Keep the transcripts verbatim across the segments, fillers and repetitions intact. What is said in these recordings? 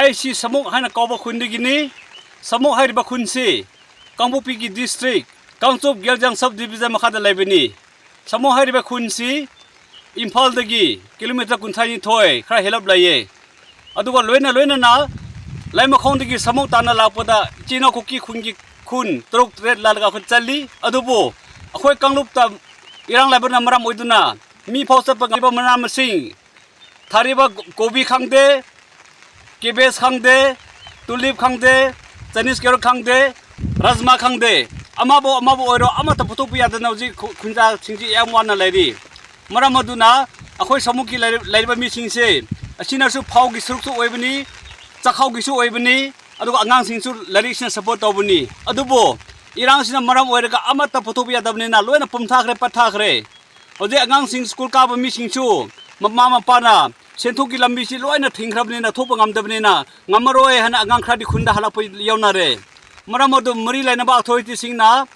ꯑꯩꯁꯤ ꯁꯃꯨꯛ ꯍꯥꯏꯅ ꯀꯧꯕ ꯈꯨꯟꯗꯒꯤꯅꯤ꯫ ꯁꯃꯨꯛ ꯍꯥꯏꯔꯤꯕ ꯈꯨꯟꯁꯤ ꯀꯥꯡꯄꯣꯛꯄꯤꯒꯤ district, ꯀꯥꯡꯆꯨꯞ ꯒꯦꯜꯖꯥꯡ sub division ꯃꯈꯥꯗ ꯂꯩꯕꯅꯤ꯫ ꯁꯃꯨꯛ ꯍꯥꯏꯔꯤꯕ ꯈꯨꯟꯁꯤ ꯏꯝꯐꯥꯜꯗꯒꯤ kilometre ꯀꯨꯟꯊ꯭ꯔꯥ ꯅꯤꯊꯣꯏ ꯈꯔ ꯍꯦꯜꯂꯞ ꯂꯩꯌꯦ꯫ ꯑꯗꯨꯒ ꯂꯣꯏꯅ ꯂꯣꯏꯅꯅ ꯂꯩꯃꯈꯣꯡꯗꯒꯤ ꯁꯃꯨꯛ ꯇꯥꯟꯅ ꯂꯥꯛꯄꯗ ꯏꯆꯤꯟ ꯏꯅꯥꯎ ꯀꯨꯀꯤ ꯈꯨꯟꯒꯤ ꯈꯨꯟ ꯇꯔꯨꯛ ꯇꯔꯦꯠ ꯂꯥꯜꯂꯒ ꯑꯩꯈꯣꯏ ꯆꯠꯂꯤ꯫ ꯑꯗꯨꯕꯨ ꯑꯩꯈꯣꯏ ꯀꯥꯡꯂꯨꯞꯇ ꯏꯔꯥꯡ ꯂꯩꯕꯅ ꯃꯔꯝ ꯑꯣꯏꯗꯨꯅ ꯃꯤ ꯐꯥꯎ ꯆꯠꯄ ꯉꯝꯗꯕ꯫ ꯃꯅꯥ ꯃꯁꯤꯡ ꯊꯥꯔꯤꯕ ꯀꯣꯕꯤ ꯈꯪꯗꯦ, cabbage ꯈꯪꯗꯦ, tulip ꯈꯪꯗꯦ, Chinese carrot ꯈꯪꯗꯦ, ꯔꯥꯖꯃꯥ ꯈꯪꯗꯦ, ꯑꯃꯕꯨ ꯑꯃꯕꯨ ꯑꯣꯏꯔꯣ ꯑꯃꯠꯇ ꯄꯨꯊꯣꯛꯄ ꯌꯥꯗꯅ ꯍꯧꯖꯤꯛ ꯈꯨ-, ꯈꯨꯟꯖꯥꯁꯤꯡꯁꯤ ꯌꯥꯝ ꯋꯥꯅ ꯂꯩꯔꯤ꯫ ꯃꯔꯝ ꯑꯗꯨꯅ ꯑꯩꯈꯣꯏ ꯁꯃꯨꯛꯀꯤ ꯂꯩꯔꯤ-, ꯂꯩꯔꯤꯕ ꯃꯤꯁꯤꯡꯁꯦ ꯑꯁꯤꯅꯁꯨ ꯐꯧꯒꯤ ꯁꯔꯨꯛꯁꯨ ꯑꯣꯏꯕꯅꯤ, ꯆꯥꯛꯈꯥꯎꯒꯤꯁꯨ ꯑꯣꯏꯕꯅꯤ, ꯑꯗꯨꯒ ꯑꯉꯥꯡꯁꯤꯡꯁꯨ ꯂꯥꯏꯔꯤꯛꯁꯤꯅ support ꯇꯧꯕꯅꯤ꯫ ꯑꯗꯨꯕꯨ ꯏꯔꯥꯡꯁꯤꯅ ꯃꯔꯝ ꯑꯣꯏꯔꯒ ꯑꯃꯠꯇ ꯄꯨꯊꯣꯛꯄ ꯌꯥꯗꯕꯅꯤꯅ ꯂꯣꯏꯅ ꯄꯨꯝꯊꯥꯈ꯭ꯔꯦ, ꯄꯠꯊꯥꯈ꯭ꯔꯦ꯫ ꯍꯧꯖꯤꯛ ꯑꯉꯥꯡꯁꯤꯡ ꯁ꯭ꯀꯨꯜ ꯀꯥꯕ ꯃꯤꯁꯤꯡꯁꯨ ꯃꯃꯥ ꯃꯄꯥꯅ ꯁꯦꯟꯊꯣꯛꯀꯤ ꯂꯝꯕꯤꯁꯤ ꯂꯣꯏꯅ ꯊꯤꯡꯈ꯭ꯔꯕꯅꯤꯅ, ꯊꯣꯛꯄ ꯉꯝꯗꯕꯅꯤꯅ, ꯉꯝꯃꯔꯣꯏ ꯍꯥꯏꯅ ꯑꯉꯥꯡ ꯈꯔꯗꯤ ꯈꯨꯟꯗ ꯍꯜꯂꯛꯄ ꯌꯥꯎꯅꯔꯦ꯫ ꯃꯔꯝ ꯑꯗꯨ ꯃꯔꯤ ꯂꯩꯅꯕ authority ꯁꯤꯡꯅ,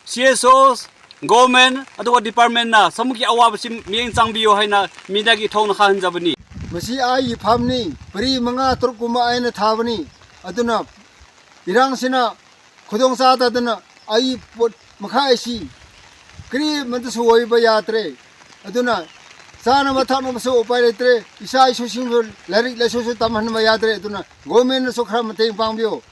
C S Os, government, ꯑꯗꯨꯒ department ꯅ ꯁꯃꯨꯛꯀꯤ ꯑꯋꯥꯕꯁꯤ ꯃꯤꯠꯌꯦꯡ ꯆꯪꯕꯤꯌꯨ ꯍꯥꯏꯅ media ꯒꯤ ꯊꯣꯡꯅ ꯈꯪꯍꯟꯖꯕꯅꯤ꯫ ꯃꯁꯤ ꯑꯩꯒꯤ farm ꯅꯤ, ꯄꯔꯤ ꯃꯉꯥ ꯇꯔꯨꯛ ꯀꯨꯝꯕ ꯑꯩꯅ ꯊꯥꯕꯅꯤ꯫ ꯑꯗꯨꯅ ꯏꯔꯥꯡꯁꯤꯅ ꯈꯨꯗꯣꯡ ꯆꯥꯗꯗꯅ ꯑꯩ ꯄꯣꯠ ꯃꯈꯥꯏ ꯑꯁꯤ ꯀꯔꯤꯃꯠꯇꯁꯨ ꯑꯣꯏꯕ ꯌꯥꯗ꯭ꯔꯦ꯫ ꯑꯗꯨꯅ ꯆꯥꯅꯕ ꯊꯛꯅꯕꯁꯨ ꯎꯄꯥꯏ ꯂꯩꯇ꯭ꯔꯦ꯫ ꯏꯆꯥ ꯏꯁꯨꯁꯤꯡꯁꯨ ꯂꯥꯏꯔꯤꯛ ꯂꯥꯏꯁꯨꯁꯨ ꯇꯝꯍꯟꯕ ꯌꯥꯗ꯭ꯔꯦ꯫ ꯑꯗꯨꯅ government ꯅꯁꯨ ꯈꯔ ꯃꯇꯦꯡ ꯄꯥꯡꯕꯤꯌꯨ꯫